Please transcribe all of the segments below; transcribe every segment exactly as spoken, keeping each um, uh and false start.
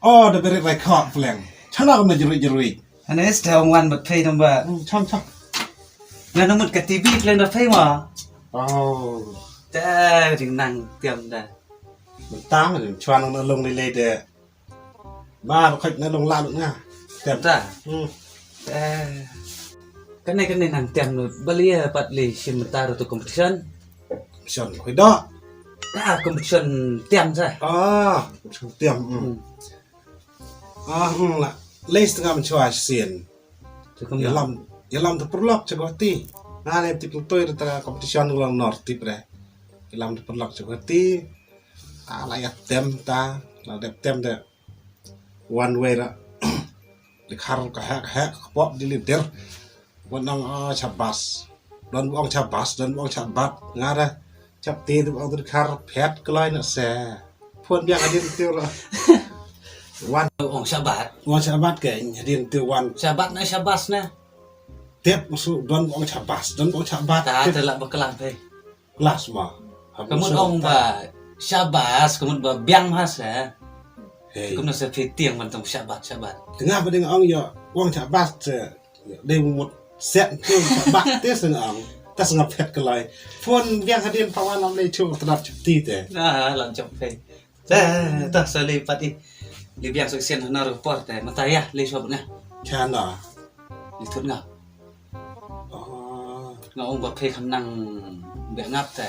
Oh, da berit rai khok pleng. Chana kam na jeruit jeruit. Ane sta ong wan bat phei namba. Hmm, chang chang. Nga namut ka T V pleng da phei ma. Oh. Ta ding nang tiam da. Mentang ding chuan na long lei lei de. Ba ba khoi na long la lut nga. Tiam ta. Hmm. Eh. Kane kane nang tiam lut. Balia pat li sim mentar tu competition. Competition khoi da. Ah, competition tiam sa. Ah, competition tiam. Hmm. Hmm. Ah, hmm, la. Lei setengah menchua sien. Yalam, yalam tu perlok cego ti. Nga le ti pelutoi da competition ulang nor tip re. Yalam tu perlok cego ti. Ah, la ya tem ta, la dep tem de. One way ra. Di khar ka hek hek ka pop di lider. Wan nang ah chabas. Don buang chabas, don buang chabat. Nga da. Chap ti tu buang tu di khar phet kelai na se. Phone biang adin tu ra. Wan. Ong shabat. Wan shabat ke adin tu wan. Shabat na shabas na. Tep musu don ong shabas, don ong shabat. Ta te la baklang pe. Kelas ma. Kamut ong ba shabas, kamut ba biang mas eh. Hey. Kamut se fitting man tong shabat shabat. Tengah ba ding ong yo ong shabas se. Dei mut set tu shabat te se ong. Tas ngap het kelai. Phone biang hadin pawan am le chu terap chapti te. Ah, lam chap pe. Te, ta sa le pat i. Le biang sa sien na ru por te, mata ya, le shop na. Chana. Le thut nga. Oh. Nga ong ba phe kham nang be ngap te.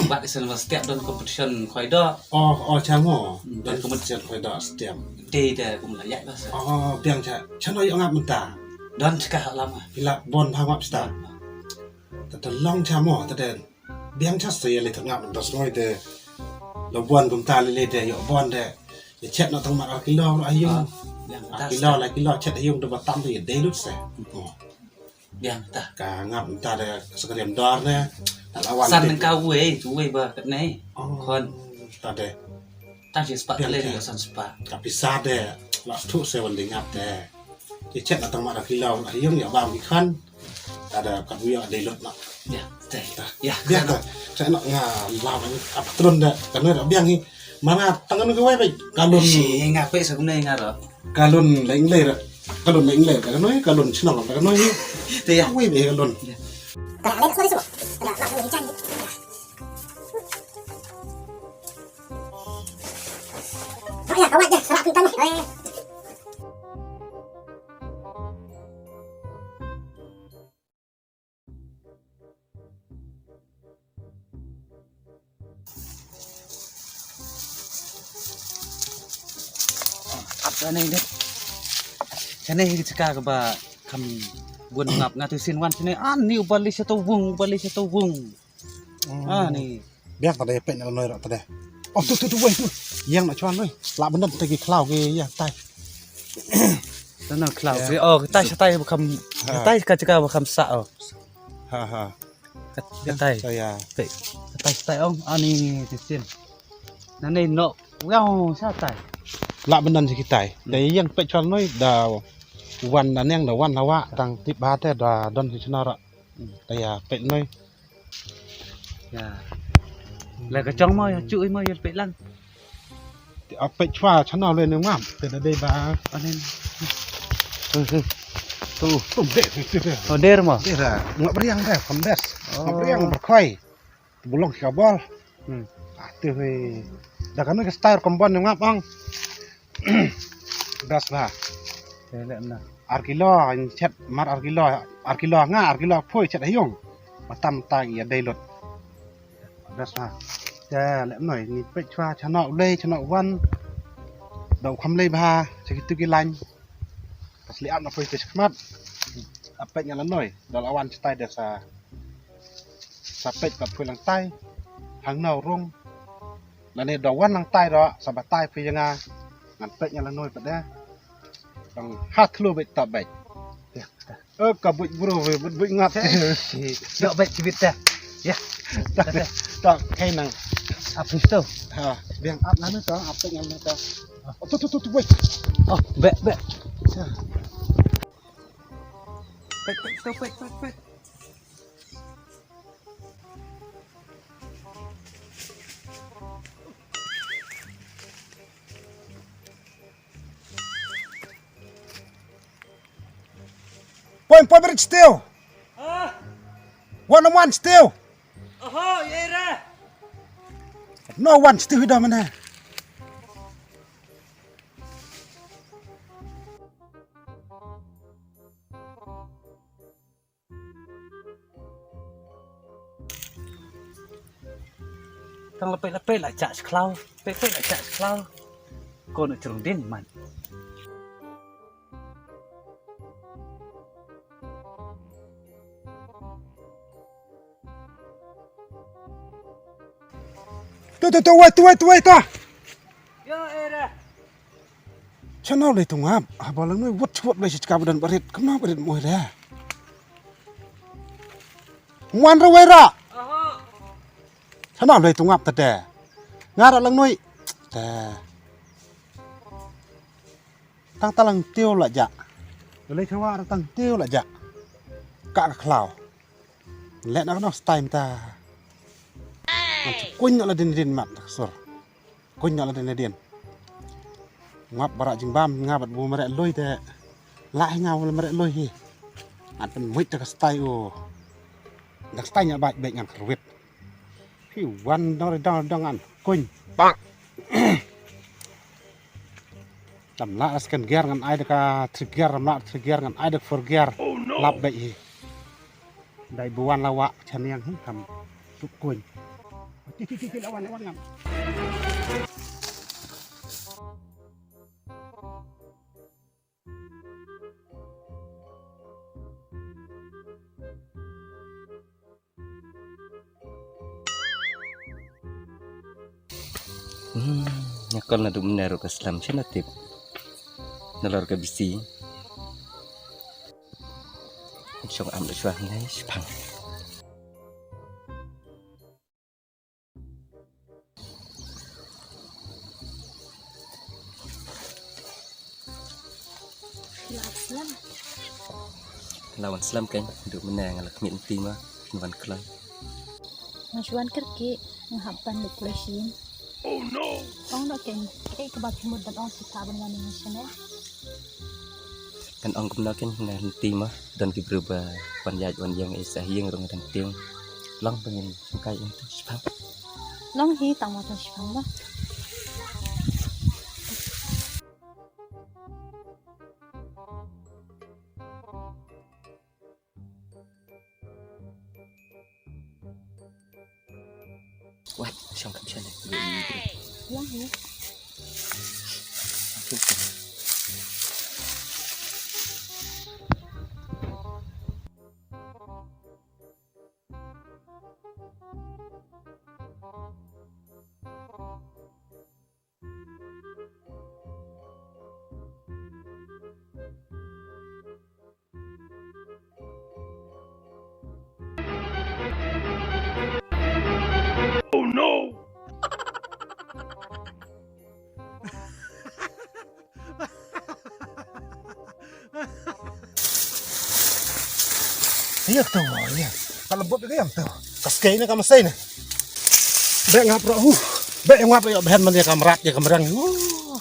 Bat isen ba step don competition khoi do. Oh, oh, chamo. Hmm. Don competition khoi do step. Te te kum la ya ba sa. Oh, biang cha. Chano yo ngap menta. Don chka lam. Ila bon ba ngap sta. Ta ta long chamo, ta den. Biang cha sa ya le thut ngap menta snoi te. Lo bon kumta le le te yo bon te. Ye chet na tang mat ar kilo la yung. Ah, biang ar ta kilo sa. La kilo chet yung tu batam tu ye dei lut se. Oh. Biang ta. Ka ngap ta de sekeriam dor ne. Ta lawan. San te ka wei, tu wei ba kat nei. Oh. Kon. Ta de. Tang si spa. Biang le ta. Yo san spa. Ka pisa de. La tu se wan de ngap de. Ye chet na tang mat ar kilo la yung ya bam ikan. Ta de ka wei ya dei lut na. Ya, te. Ta. Ya, biang ta. Sa na nga la ap tron de. Ka ne biang hi. Mana tangan ke wai bai. Kalun. Si, nga pe sa kumne nga ro. Kalun la inglai ra. Kalun la inglai ra. Kalun, kalun chnong ra. Kalun. Te ya. Wai bai kalun. Ya. Ap da nei dep. Chane hi chaka ka ba kham bun ngap nga tu sin wan chane an ni u bali sa to wung, u bali sa to wung. Hmm. Ah, ni. Biak ta de pek na noi rak ta de. Oh, tu, tu, tu, wei, tu. Yang na chuan noi. La benam te ki khlaw ki yang tai. Tana khlaw ki. Oh, tai sa tai ba kham. Ha. Tai ka chaka ba kham sa oh. Ha, ha. Ka, ka tai. Sa ya. Pek. Ka tai sa tai ong ani ti sin. Na nei no. Wow, sa tai. La benam si ki tai. Hmm. Da yang pek chuan noi da wan da neng da wan la wa tang tip ba te da don si chna ra. Hmm. Da ya pek noi. Ya. La ka chong mo ya chu mo ya pek lang. Ti ap pek chwa chana le ne ngam. Te da dei ba. Anen. Tu. Tu de tu de. Oh, der mo. Der. Ngap riang de, kham bes. Oh. Ngap riang berkhoi. Bulong ka bol. Hmm. Ah, tu hei. Da kanu ka style kombon ngap ang. Das ba. Te le na. Ar kilo, in chet mar ar kilo, ar kilo nga, ar kilo phui chet hayung. Batam ta ya dei lut. Das ba. Te le noi ni pek chwa chano lei chano wan. Da u kham lei ba, cheki tu ki lain. Pas li ap na phui te chakmat. Ap pek nga la noi. Da la wan chitai da sa. Sa pek pat phui lang tai. Hang nau rung. Lane da wan lang tai ro, sa ba tai phi ya nga. Ngan pek nga la noi pat de. Dang ha thlu bet ta bet. Ya, ta. Ơ, ka buit bro, buit, buit ngat. Dok bet chibit ta. Ya. Ta, ta, ta. Ta, kai nang. Ap ni tu. Ha, biang ap nanu ta, ap pek nga nanu ta. Oh, tu, tu, tu, tu, wei. Oh, bet, bet. Ya. Pek, pek, tu, pek, pek, pek. Poi, poi barit shatei. Wan, wan shatei. Oho, ïa ira. No wan shatei hi da mynne. Tang la peit la peit la jah sha khlaw. Peit peit la jah sha khlaw. Ko na jrong dien man. Tu tu tu wei tu wei tu wei tu. Ïa ira. Chano lei tu ngap. Haba lang noi wat wat lei shi chka badan barit. Kumno barit moi re. Muan ra wei ra. Chano lei tu ngap ta de. Nga ra lang noi. Te. Tang talang tiew la jah. Lei chawa ra tang tiew la jah. Ka ka khlaw. Leh na ka noh stai mynta. Ngan sa kuñ noh la dien dien mat ka sur. Kuñ noh la dien dien. Ngap bara jingbam nga bad bu mareh lui te. La hi nga bu mareh lui hi. Ngan pynmut ta ka stai u. Dak stai nya bait bait ngan kyrwit. Phi wan dong dong dong ngan kuñ. Bang. Lam lah second gear ngan ai da ka three gear, lam lah three gear ngan ai da ka four gear. Oh, no. Lap beit hi. Dei buan la wah chaniang hi kam suk kuñ. Ti ti ti ti la wan la wan ngam. Hmm, nya kol naduh mynne ruh ka slem shano tip. Nalor ka bisi. Shong am da shwa nai shipang. Lawan slem kan, duk mena nga lak mit ti ma, nuan klan. Nga shuan kerki, nga hap ban luk lesin. Oh no! Ong no kan, eh kebab chimut ban ong kita ban wan ni sene. Kan ong kumno kan, nga henti ma, don ki bru ba wan yaj wan yang isa hieng rung dan tieng. Long pengin sungkai ong tu sipang. Long hi tang ma tu sipang ma. Wat, shong kam shane. Wah, ya. Oh no! Iya to, iya. Ka lembut ïa ka ïam to. Ka skei ne ka masei ne. Beh ngap ruh, huh. Beh ngap ruh ïa bhen man ïa ka mrad ïa ka mreng. Huh.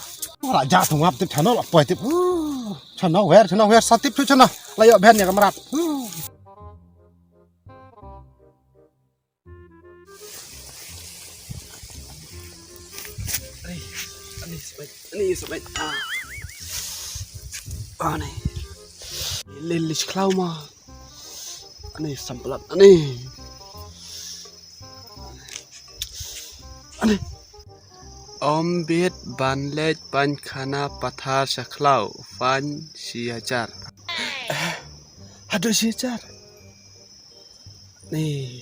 La ja to ngap tip chano la poi tip. Huh. Chano wer, chano wer sa tip chu chano. La ïa bhen ïa ka mrad. Huh. Ani, ani, ani, ani, ah. Ani. Lel lis khlaw ma. Ani, samplat, ani. Ani. Ym bit ban leit paikhana pathar sha khlaw, fine shi hajar. Eh, haduh shi hajar. Ni,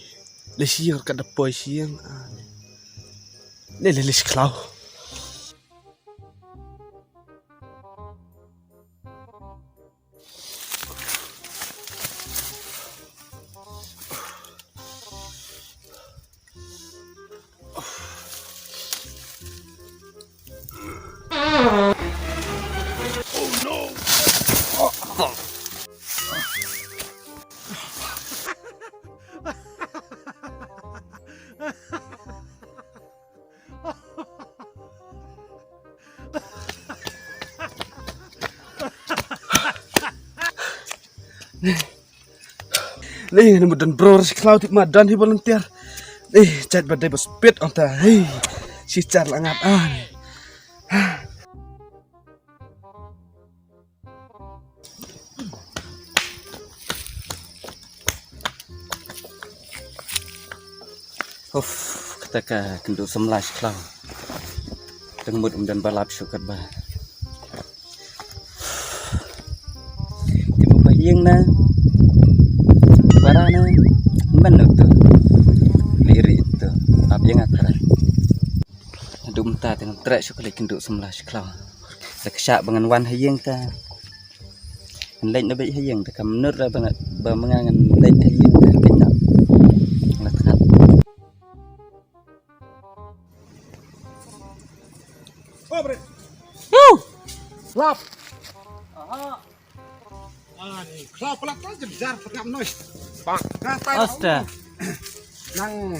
lei shi ka da poi shi ïing, ah, ni. Ni, lei, lei shi khlaw. Ni, ni mut don bro, shi khlaw tip ma don hi volunteer. Ni, jait ba dei ba spit ong ta. Hei, shi jar la ngat ah. Uff, kata ka kynduh samla shi khlaw. Tang mut um don ba lap shuh katba. Te ba ïing na. Para na. Mano tu. Liri tu. Ap ïing a tharai. Dum ta tang treh shuh ka lei kynduh samla shi khlaw. Da ka shah ba ngan wan ha ïing ta. Ngan leit na beit ha ïing ta kam nur ba nga ba ma nga ngan leit ha ïing ta kynduh. Nga la tngat. Oh, bre. Lap. Aha. Ani, khlaw palat ka jynjar pengap noi. Bang. Ka tai. Asta. Nang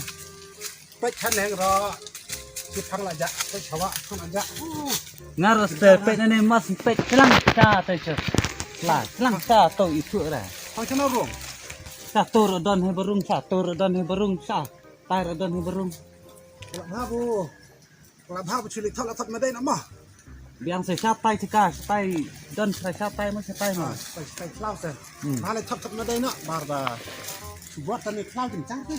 peit khan heng ro. Ki phang la ja, peit hawa phang la ja. Uh. Ngar asta peit ne mas peit klang ta ta chu. La, klang ta to itu ra. Phang chana rong. Sa to ro don he barung, sa to ro don he barung, sa. Tai ro don he barung. Khlaw bha bu. Khlaw bha bu chili thot la thot ma dei na ma. Biang sa sha tai thika, sha tai don sa sha tai ma sha tai ma. Ah, sha tai, sha tai khlaw sa. Hmm. Ma le thot thot ma dei na, bar ba. Buat tani khlaw jynjar te.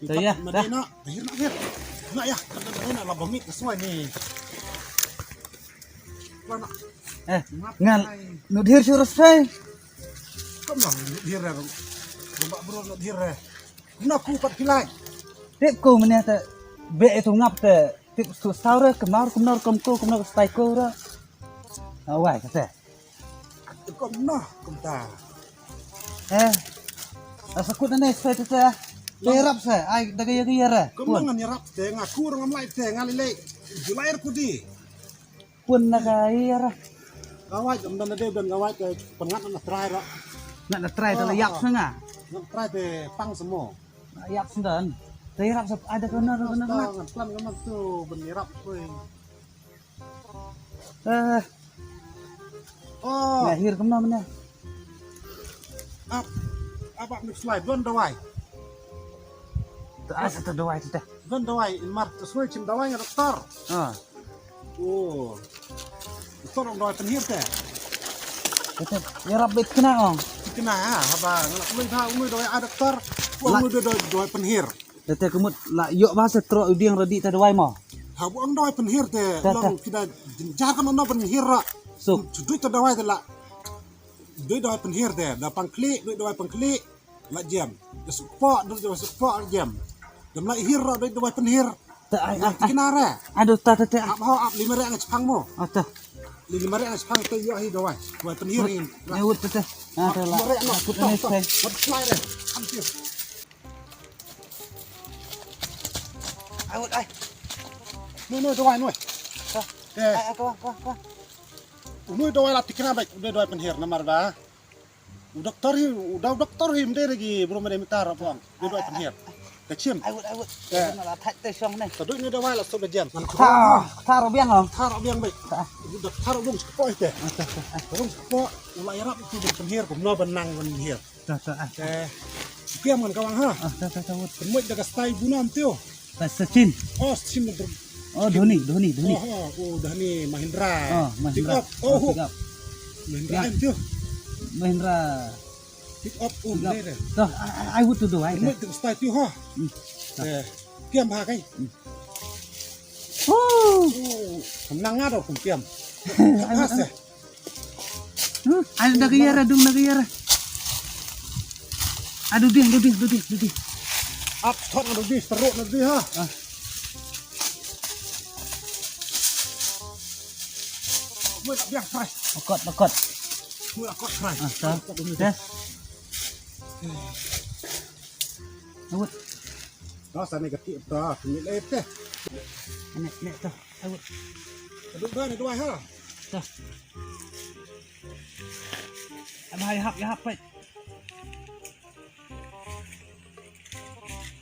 Te ya, ma dei na, hir na hir. Na ya, thot ma dei na la ba mit ka suai ni. Khlaw na. Eh, ngal. Nud hir shu rasai. Kom na, nud hir re. Ba bro nud hir re. Na ku pat phi lai. Tip ko mene te be itu ngap te tip su sau re kemar kumnor kom ko kumnor stai ko re. Awai kate. Kom na, kom ta. Eh. Asa kut ne stai te te. Te rap se ai daga ya ya re. Kom na ngan rap te nga ku ngam lai te nga lele. Julai ku di. Pun na ka ïa ra. Ka wai jam dan de dan ka wai ka pengat na trai ra. Na na trai da la yak snga. Na trai de pang semua. Yak sndan. Te rap sap ada kena ada kena kena. Ngan plan ngan tu ben rap kui. Eh. Oh. Ya hir kemna mena. Ap. Apa mix lai don dawai. Tu asa tu dawai tu dah. Don dawai in mar tu sui chim dawai ngan doktor. Ah. Oh. Doktor ong dawai pynhir te. Kata, ya rap bit kena ong. Kena ha, haba ngan lui tha ong dawai a doktor. Ong dawai dawai pynhir. Tete kemut la yok ba se trok u dieng redi ta dawai mo. Ha bu ong dawai pynhir te. Long kida jynjar kan ong dawai pynhir ra. Suk. Chudui ta dawai te la. Dui dawai pynhir te da pangkli dui dawai pangkli. La jem. Da suk po dui dawai suk po la jem. Dam la hir ra dui dawai pynhir. Ta ai ai. Kina re. Aduh ta ta ta. Ap ho ap lima re nga chpang mo. Ata. Lima re nga chpang te yo hi dawai. Dawai pynhir hin. Ya wut ta ta. Ata la. Lima re nga chpang. Mat slai re. Hampir. Ai wut ai. Noi noi dawai noi. Ai ai ko ko ko. Noi dawai la tikna bai dawai pynhir namar ba. U doktor hi u dau doktor hi mdei lagi bro mdei mitar bang. Dawai pynhir. Ka chim. Ai wut ai wut. Na la thak te shong ne. Ka doi ni dawai la sob jem. Tha tha ro biang. Tha ro biang bai. U doktor rong ko te. Rong ko u la yarap tu pynhir kumno ban nang pynhir. Ta ta ah. Te. Kiam ngan kawang ha. Ah ta ta ta wut. Pynmut da ka stai bunam tio. Ta Sachin. Oh Sachin. Oh Dhoni Dhoni Dhoni. Oh oh Dhoni Mahindra. Oh Mahindra. Pick up. Oh pick up. Mahindra em tio. Mahindra. Pick up um dei dei. Ta ai ai wut tu do ai. Pynmut da ka stai tio ha. Eh. Kiam ha kai. Oh. Nang ngado kum kiam. Ai. Ai da ka ïa ra dung da ka ïa ra. Adu dih adu dih adu dih adu dih. Ap thot adu dih teruk adu dih ha. Mui nak biang fry. Akot akot. Mui akot fry. Ah ta. Test. Awut. Dah sana kecil dah. Ini lete. Ini ini ta. Awut. Adu dah ni dua ha. Ta. Am hai hap ya hap pet.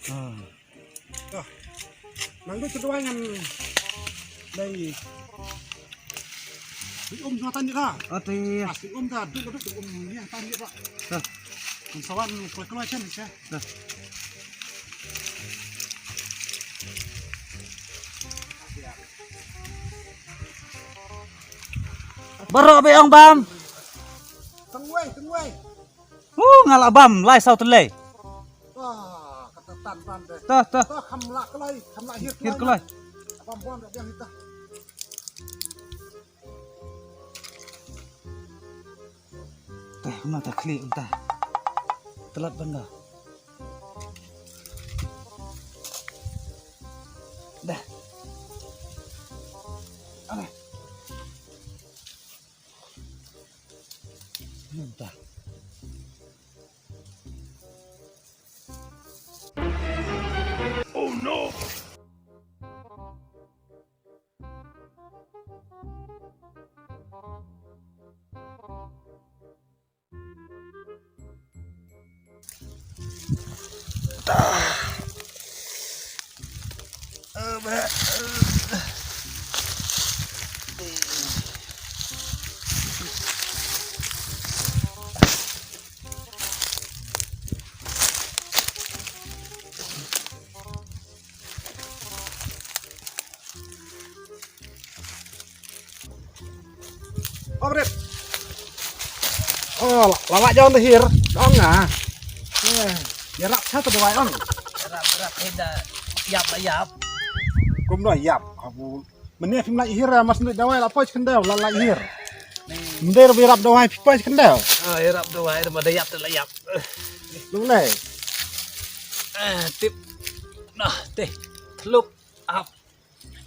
Ah. Nang doi tu dawai ngan dei. Sui um jong tang ïa ka. Ati. Ah, sui um ta, duk duk sui um ïa tang ïa ka. Dah. Kan sawan kloi kloi chen chen. Dah. Baroh ba ong bam. Tengwei, tengwei. Uh, nga la bam lai saw tylli. Tah, kata tan ban deh. Tah, tah. Tah, kham lah kloi, kham lah hir kloi. Hir kloi. Bam bon da biang ita. Tah, kumno ta khlieh kumta. Tlot ban da. Dah. Alah. Kumta. Oh no! Obrit. Oh, la la jong dahir. Dong ah. Eh, ïarap cha tu dawai ong. Ïarap ïarap hei da ïap la ïap. Kumno ïap. Abu. Mene phim la ihir mas ndu dawai la poi khyndai la la ihir. Mende ïarap dawai phi poi khyndai. Ah, ïarap dawai da ma da ïap da la ïap. Lung lei. Ah, tip. Nah, teh. Thluk. Ap.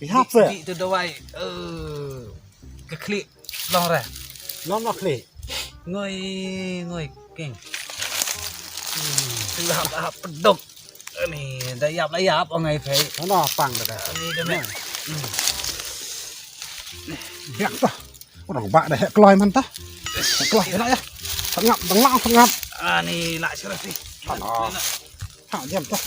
Ihap se. Di tu dawai. Eh, ka khlieh long re. Long ma khlieh. Ngoi ngoi keng. Hap hap pedok. Ni da ïap la ïap ong ai phei. Ano pang da. Ni da me. Biak ta. Orang bak da hek kloi man ta. Hek kloi ina ya. Sangap dang lang sangap. Ah ni la sirasi. Ano. Ha jam ta.